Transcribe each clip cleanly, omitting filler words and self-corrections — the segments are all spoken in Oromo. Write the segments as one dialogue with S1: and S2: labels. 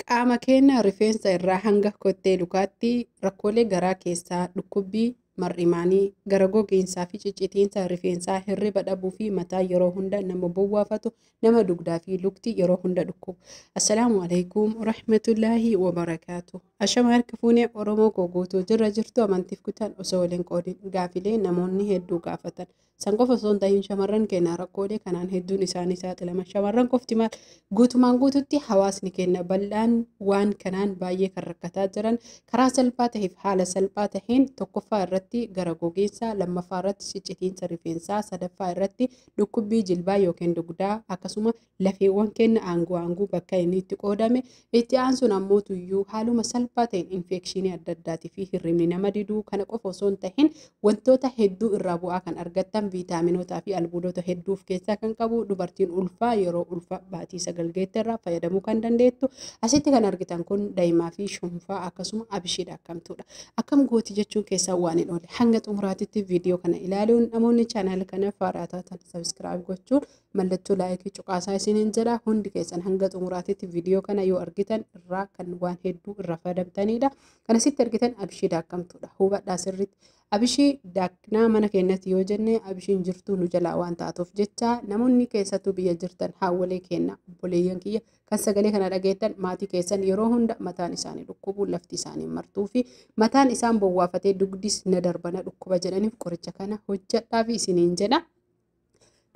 S1: Qaama keenya rifeensa irraa hanga kottee lukaatti rakkoolee garaa keessaa dhukkubbii mar'imaanii, gara gogiinsaa fi ciccitiinsa rifeensaa, hirriba dhabuu fi mataa yeroo hunda nama bowwaafatu, nama dugdaa fi lukti yeroo hunda dhukkubu. Assalaamu alaikum warahmatullaahi wabarakaatu. Ashama harka fuunee Oromoo koo guutuu jirra jirtu amantiif kutaan osoo waliin qoodin gaafilee namoonni hedduu gaafatan. San qofa osoo hin ta'in shamarran keenya rakkoolee kanaan hedduun isaanii saaxilaman. Shamarran qofti maal guutumaan guututti hawaasni keenya bal'aan waan kanaan baay'ee kan rakkataa jiran karaa salphaa ta'eef haala salphaa taheen tokkoffaa irratti gara gogiinsaa, lammaffaa irratti ciccitiinsa rifeensaa, sadaffaa irratti dhukkubbii jilbaa yookiin dugdaa, akkasuma lafeewwan keenya aangoo aanguu bakka inni itti qoodame, itti aansuun ammoo tuyyuu haaluma salphaa ta'een infekshinii adda addaatii fi hirribni nama diduu. Kana qofa osoo hin tahin wantoota hedduu irraa bu'aa kan argattan, viitaaminotaa fi albuudota hedduu of keessaa kan qabu, dubartiin ulfaa yeroo ulfa baatii 9 geette irraa fayyadamuu kan dandeettu. Asitti kan argitan kun daa'imaa fi shunfaa akkasuma abishiidha. Akkamtuudha akkam gooti jechuun keessaa waan hin oolle. Hanga xumuraatitti viidiyoo kana ilaaluun namoonni chaanaala kana faaraa taatan subscribe gochuun mallattoo laayikii cuqaasaa isiniin jedha. Hundi keessan hanga xumuraatitti viidiyoo kana yoo argitan irraa kan waan hedduu irraa fayyadamtanidha. Kan asitti argitan abishii daakkamtuudha. Hubadhaa sirriitti. Abishii daaknaa mana keenyatti yoo jenne abishiin jirtuu nu jalaa waan taatuuf jecha, namoonni keessattuu biyya jirtan, haawwalee keenya, obboleeyyan kiyya kan sagalee kana dhageettan, maatii keessan yeroo hunda mataan isaanii dhukkubu, lafti isaanii martuu fi mataan isaan bowwaafatee dugdis na darbana dhukkuba jedhaniif qoricha kana hojjedhaa fi isiniin jedha.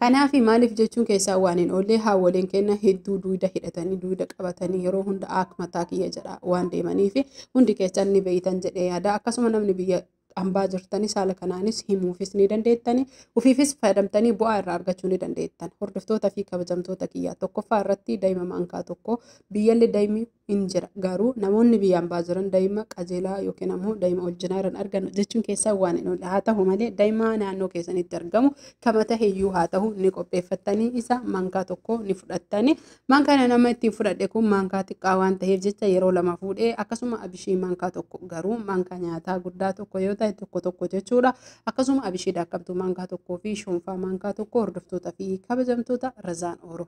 S1: Kanaaf maaliif jechuun keessaa waan hin oolle, haawwaleen keenya hedduu duuda hidhatanii duuda qabatanii yeroo hunda akka mataa kiyya jedha waan deemaniif hundi keessan ni beeytan jedhee yaada. Akkasuma namni biyya hambaa jirtanis haala kanaanis himuufis ni dandeettani, ofiifis fayyadamtanii bu'aa irraa argachuu ni dandeettan. Hordoftoota fi kabajamtoota kiyyaa, tokkoffaa irratti daa'ima maankaa tokko, biyyallee daa'imni hin jira, garuu namoonni biyya hambaa jiran daa'ima qajeelaa yookiin ammoo daa'ima oljinaaran argannu jechuun keessaa waan hin oolle. Haa ta'u malee daa'ima naannoo keessanitti argamu kama ta'eyyuu haa ta'u ni qopheeffattanii isa maankaa tokko ni fudhattanii. Maankaa nama ittiin fudhadhe kun maankaa xiqqaa waan ta'eef jecha yeroo lama fuudhee, akkasuma abishii maankaa tokko, garuu maankaa nyaataa guddaa tokko yoo ta'e tokko tokko jechuudha. Akkasuma abishii daakkamtuu maankaa tokkoo fi shunfaa maankaa tokko. Hordoftoota fi kabajamtoota Razaan Ooroo.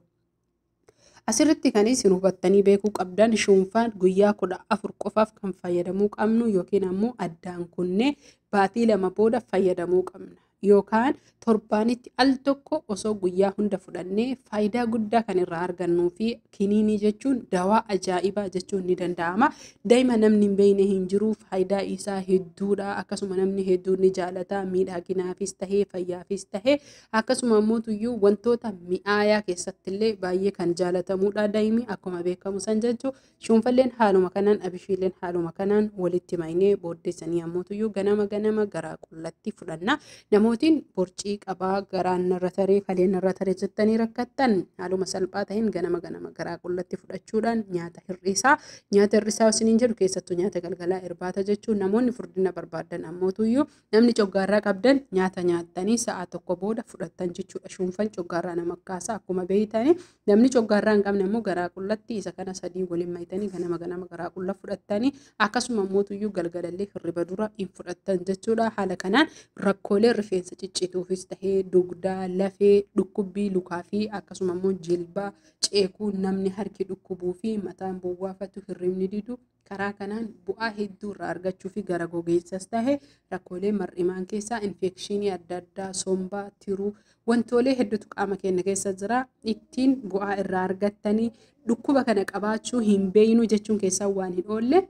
S1: Asirratti kan isin hubattanii beekuu qabdan, shunfaan guyyaa 14 qofaaf kan fayyadamuu qabnu yookiin ammoo addaan kunnee baatii 2 booda fayyadamuu qabna. Yookaan torbaanitti al tokko osoo guyyaa hunda fudhannee faayidaa guddaa kan irraa argannuu fi kiniinii jechuun dawaa ajaa'ibaa jechuun ni danda'ama. Daa'ima namni hin beekne hin jiru, faayidaa isaa hedduudha. Akkasuma namni hedduun ni jaalata, miidhaginaafis tahee fayyaafis tahee, akkasuma ammoo tuyyuu wantoota mi'aayaa keessattillee baay'ee kan jaalatamudha daa'imni akkuma beekamu san jechuun. Shuunfalleen haaluma kanaan, abishiileen haaluma kanaan walitti maynee booddeessanii ammoo tuyyuu ganama ganama garaa qullatti fudhanna. Namootiin borcii qabaa, garaan narra taree, kaleen narra taree jettanii rakkattan, haaluma salphaa ta'een ganama ganama garaa qullatti fudhachuudhaan nyaata hir'isaa. Nyaata hir'isaa isiniin jedhu keessattuu nyaata galgalaa irbaata jechuun. Namoonni furdina barbaadan ammoo tuyyuu namni coggaarraa qabdan nyaata nyaattanii sa'a tokko booda fudhattan jechuudha. Shuunfan coggaarraa nama kaasa akkuma beeytanii. Namni coggaarraa hin qabne ammoo garaa qullatti isa kana sadii waliin maytanii ganama ganama garaa qulla fudhattanii, akkasuma ammoo tuyyuu galgalallee hirriba dura hin fudhattan jechuudha. Haala kanaan rakkoolee rifeensa ciccituufis tahee dugdaa, lafee, dhukkubbii lukaa fi akkasuma immoo jilbaa ceekuu, namni harki dhukkubuu fi mataan bowwaafatu, hirribni didu, karaa kanaan bu'aa hedduu irraa argachuu fi gara gogeessas tahe rakkoolee mar'imaan keessaa, infekshinii adda addaa, sombaa, tiruu, wantoolee hedduutu qaama keenya keessa jira, ittiin bu'aa irraa argattanii dhukkuba kana qabaachuu hin beeynu jechuun keessaa waan hin oolle.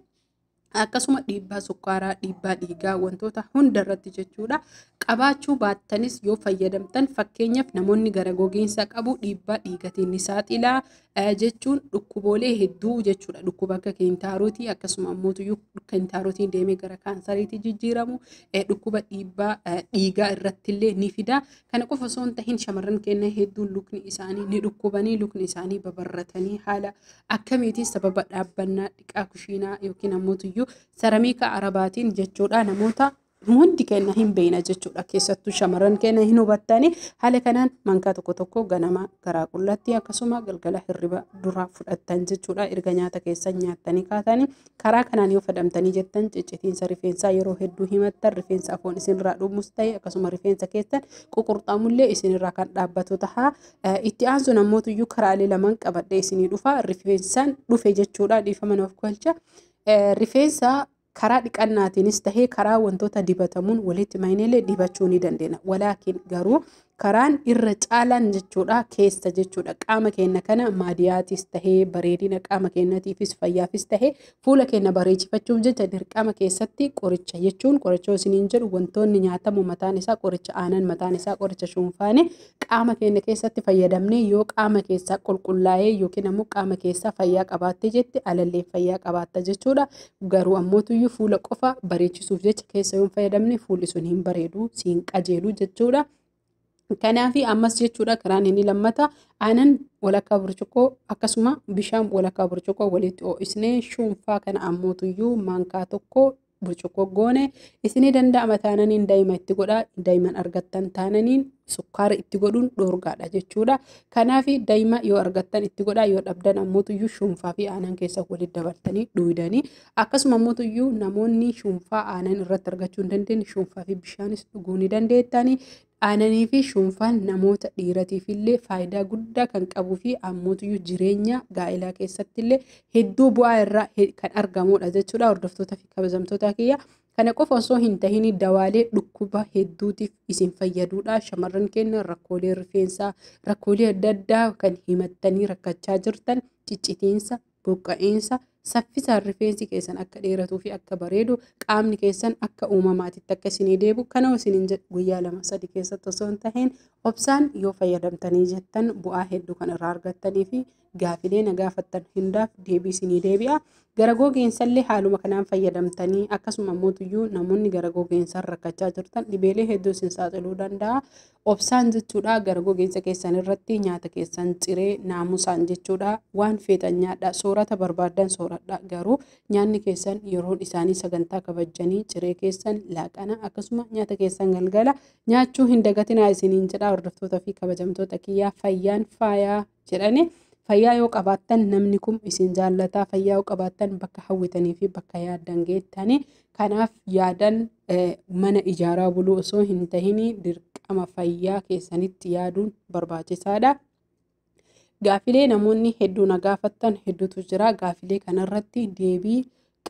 S1: Akkasuma dhiibbaa sukkaaraa, dhiibbaa dhiigaa, wantoota hunda irratti jechuudha. Qabaachuu baattanis yoo fayyadamtan, fakkeenyaaf namoonni gara gogiinsa qabu dhiibbaa dhiigatiin ni saaxilaa jechuun dhukkuboolee hedduu jechuudha. Dhukkuba akka keentaarotii, akkasuma ammoo keentaarotiin deemee gara kaansariitti jijjiiramu, dhukkuba dhiibbaa dhiigaa irrattillee ni fida. Kana qofa osoo hin tahin shamarran keenya hedduun lukni isaanii ni dhukkubanii, lukni isaanii babarratanii haala akkamiitiin sababa dhaabbannaa dhiqaa kushiinaa yookiin ammoo saramiika arabaatiin jechuudha namoota Hundi keenya hin beekna jechuudha. Keessattuu shamarran keenya hin hubattani. Haala kanaan mankaa tokko tokko ganama garaa qullaatti, akkasuma galgala hirriba dura fudhattan jechuudha. Erga nyaata keessan nyaattanii kaatanii karaa kanaan yoo fayyadamtanii jettan, ciccitiinsa rifeensaa yeroo hedduu himattan, rifeensa afoon isinirraa dhumus ta'e, akkasuma rifeensa keessan ququrxamullee isinirraa kan dhaabbatu taha. Itti aansuun ammootuyyuu karaalee lamaan qabadhee isinii dhufa. Rifeensaan dhufe jechuudha. Dhiifama nuuf galcha. Rifeensa karaa dhiqannaatiinis tahee karaa wantoota dibatamuun walitti mayineellee dibachuu ni dandeenya. Walaakin garuu karaan irra caalaan jechuudha keessa jechuudha. Qaama keenya kana maadiyaatis tahee, bareedina qaama keenyatiifis fayyaafis tahee, fuula keenya bareechifachuuf jecha dirqama keessatti qoricha jechuun, qoricha isiniin jedhu, wantoonni nyaatamu mataan isaa qoricha, aanan mataan isaa qoricha, shuunfaane qaama keenya keessatti fayyadamnee yoo qaama keessaa qulqullaa'ee yookiin ammoo qaama keessaa fayyaa qabaatte jette, alallee fayyaa qabaatta jechuudha. Garuu ammootuyyuu fuula qofa bareechisuuf jecha keessa yoo fayyadamne, fuulli sun hin bareedu, siin qajeelu jechuudha. Kanaaf ammas jechuudha, karaan inni lammata aanan walakkaa burcuqqoo akkasuma bishaan walakkaa burcuqqoo walitti ho'isnee, shuunfaa kana ammootuyyuu maankaa tokko burcuqqoo goone. Isinii danda'ama taananiin daa'ima itti godhaa, daa'iman argattan taananiin sukkaara itti godhuun dhoorgaadha jechuudha. Kanaaf daa'ima yoo argattan itti godhaa, yoo dhabdan ammootuyyuu shuunfaa fi aanan keessa walitti dabaltanii dhuydanii. Akkasuma ammootuyyuu namoonni shuunfaa aanan irratti argachuu hin dandeenye, shuunfaa fi bishaanis dhuguu ni dandeettanii. Aananii fi shuunfaan namoota dhiiratiif illee faayidaa guddaa kan qabuu fi ammootuyyuu jireenya gaa'elaa keessatti illee hedduu bu'aa irraa kan argamudha jechuudha. Hordoftoota fi kabajamtoota kiyya. Kana qofa osoo hin tahin dawaalee dhukkuba hedduutiif isin fayyadudha. Shamarran keenya rakkoolee rifeensaa, rakkoolee adda addaa kan himattanii rakkachaa jirtan, ciccitiinsa, buqqa'iinsa, saffisaan rifeensi keessan akka dheeratuu fi akka bareedu, qaamni keessan akka uumamaatitti akka isinii deebi'u, kana isiniin jedhu guyyaa 2 3 keessatti osoo hin tahin obsaan yoo fayyadamtanii jettan, bu'aa hedduu kan irraa argattanii fi gaafilee na gaafattan hundaaf deebii isinii deebi'a. Gara gogiinsallee haaluma kanaan fayyadamtanii, akkasuma mootuyyuu namoonni gara gogiinsaan rakkachaa jirtan, dhibeelee hedduu isin saaxiluu danda'a. Obsaan jechuudha, gara gogiinsa keessan irratti nyaata keessan ciree naamusaan jechuudha, waan feetan nyaadha, soorata barbaaddan sooradha, garuu nyaanni keessan yeroon isaanii sagantaa kabajanii ciree keessan, laaqana, akkasuma nyaata keessan galgala nyaachuu hin dagatinaa isiniin jedha. Hordoftoota fi kabajamtoota kiyyaa, fayyaan faayaa jedhani. Fayyaa yoo qabaattan namni kun isin jaallataa, fayyaa yoo qabaattan bakka hawwitanii fi bakka yaaddan geettanii. Kanaaf yaadan mana ijaaraa buluu osoo hin tahin dirqama fayyaa keessanitti yaaduun barbaachisaadha. Gaafilee namoonni hedduu na gaafattan hedduutu jira. Gaafilee kanarratti deebii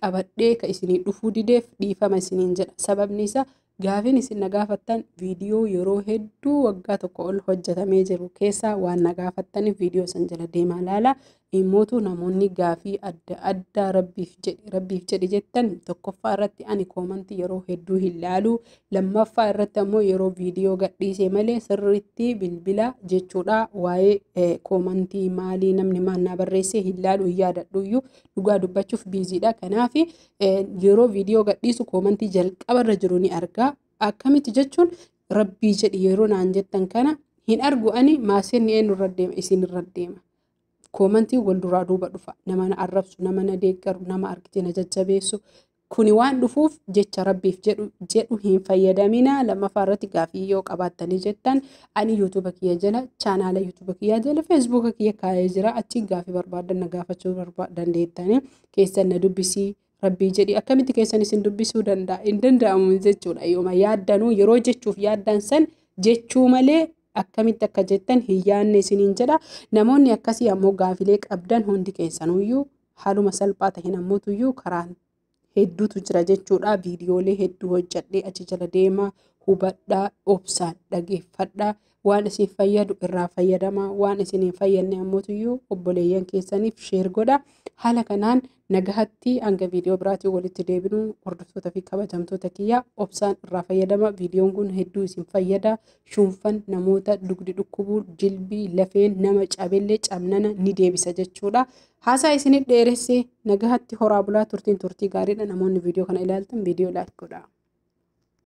S1: qabadhee ka isinii dhufuu dideef dhiifama isiniin jedha. Sababni isaa gaafiin isin na gaafattan viidiyoo yeroo hedduu waggaa tokko ol hojjetamee jiru keessaa waan na gaafattaniif, viidiyoo san jala deemaa ilaala. Immootu namoonni gaafii adda addaa rabbiif jedhi, rabbiif jedhi jettan, tokkoffaa irratti ani koomantii yeroo hedduu hin laalu. Lammaffaa irratti ammoo yeroo viidiyoo gadhiise malee sirriitti bilbila jechuudha. Waa'ee koomantii maalii, namni maal naa barreesse hin laalu, hin yaadadhuyyuu, dhugaa dubbachuuf biiziidha. Kanaaf yeroo viidiyoo gadhiisu koomantii jalqabarra jiru ni argaa. Akkamitti jechuun, rabbii jedhi yeroo naan jettan kana hin argu ani, maaseenni eenyurra deema, isinirra deema. Koomantii wal duraa duuba dhufa. Nama na arrabsu, nama na deeggaru, nama argite na jajjabeessu. Kuni waan dhufuuf jecha rabbiif jedhu jedhu hin fayyadamina. Lammaffaa irratti gaafii yoo qabaattanii jettan, ani yuutuuba kiyya jala, chaanaala yuutuuba kiyya jala, feesbuuka kiyya kaa'ee jira. Achiin gaafii barbaadan na gaafachuu dandeettanii. Keessan na dubbisii rabbii jedhi, akkamitti keessan isin dubbisuu danda'a? Hin danda'amu jechuudha. Yooma yaaddanuu yeroo jechuuf yaaddan san jechuu malee akkamitti akka jettan hin yaadne isiniin jedha. Namoonni akkasii ammoo gaafilee qabdan hundi keessanuyyuu haaluma salphaa ta'een ammootuyyuu karaan hedduutu jira jechuudha. Viidiyoolee hedduu hojjedhee achi jala deemaa hubadhaa, obsaan dhageeffadhaa. Waan isin fayyadu irraa fayyadamaa, waan isin hin fayyadne ammootuyyuu obboleeyyan keessaniif share godha. Haala kanaan nagahatti, hanga viidiyoo biraatiin walitti deebinu, hordoftoota fi kabajamtoota kiyya, obsaan irraa fayyadama. Viidiyoon kun hedduu isin fayyada. Shuunfan namoota dugdi dhukkubuu, jilbii, lafeen nama cabellee cabnana ni deebisa jechuudha. Haasaa isinit dheeresse, nagahatti, horaa bulaa, turtiin turtii gaariidha. Namoonni viidiyoo kana ilaaltan viidiyoo like godha.